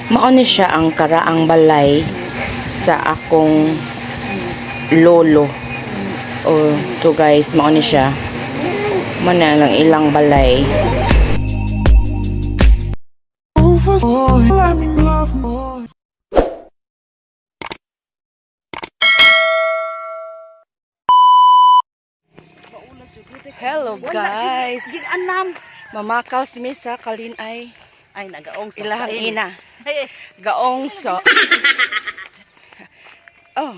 Mao ni siya ang karaang balay sa akong lolo. Oh, to guys, mao ni siya. Mao na lang ilang balay. Hello guys. Anam. Mamakaw si Misa Kalinay. Ay, nagaong sa Ilahang kain. ina. Ay, Gaong so. Oh.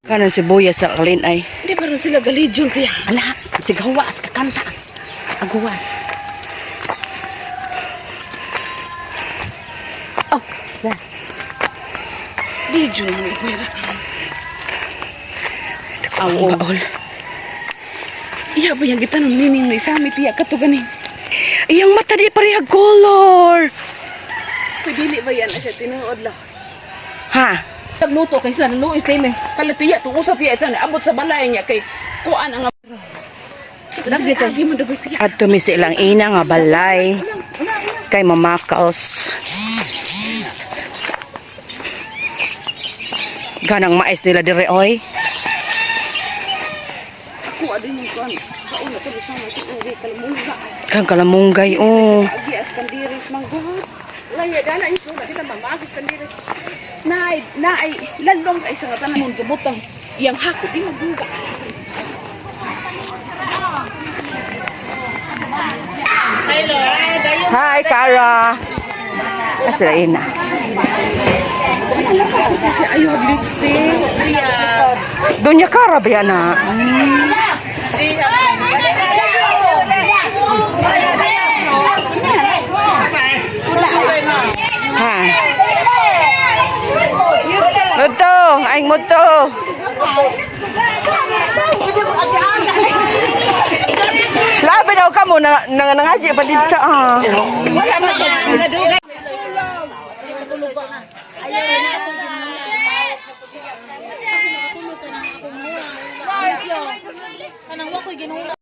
Kanon sibuyas sa Kalinay. Hindi pa rin sila galijong tiya. Ala, sigawas kakanta. Aguwas. Oh, yeah. Lijong ni Kuya. Ang baol. Iya ba yung gitanon nining no isami tiya kato gani. Iyang mata di pareha color. Pwede dili ba yan na siya tinuod la. Ha? Nagluto kay sila naluis tayo may kalatuya tong usap tiya ito abot sa balay niya kay kuan ang Dagit mo dagit tiya. At tumisi lang ina nga balay kay mamakals. Ganang mais nila dire oy. Ako adin yung kuan. Kauna to sama si Uwi kalamungga. Kang kalamunggay oh. Agi as kandiris manggod. Laya dana iso na kita mamagis kandiris. Naay naay lalong kay sa nga tanan gabutang iyang hako di mabuga. Hi Kara. Asa ina. Siya ayo lipstick. Donya Kara ba yan na? Ha? Muto, ay muto. Labi daw ka mo na na nangaji pa dito ah. Kanang wa ko'y ginuuna.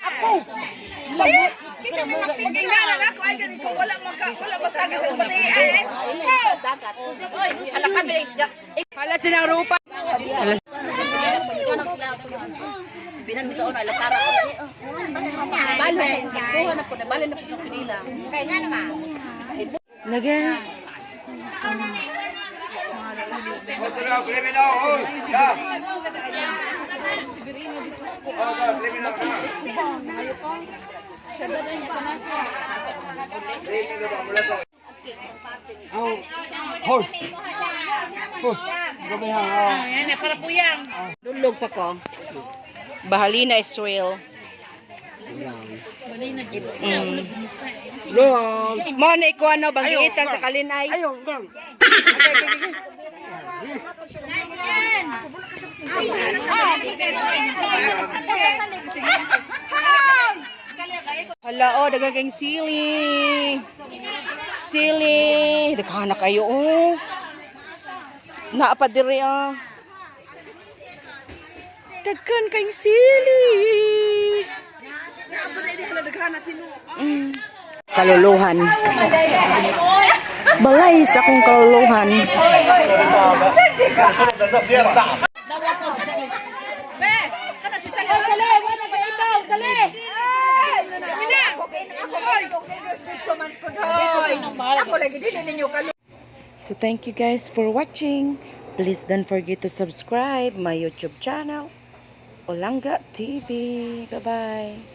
Hala silang rupa. Naga. Dulog pa ko. Bahalina Israel. Mm. Mo na iko ano banggitan sa kalinay. Ayo, gang. Hala oh, daghang kayong sili. Sili, daghan na kayo oh. Naa pa diri ah. Daghan kayong sili. Kaluluhan. Balay sa akong kaluluhan. So thank you guys for watching. Please don't forget to subscribe my YouTube channel, Olanga TV. Bye-bye.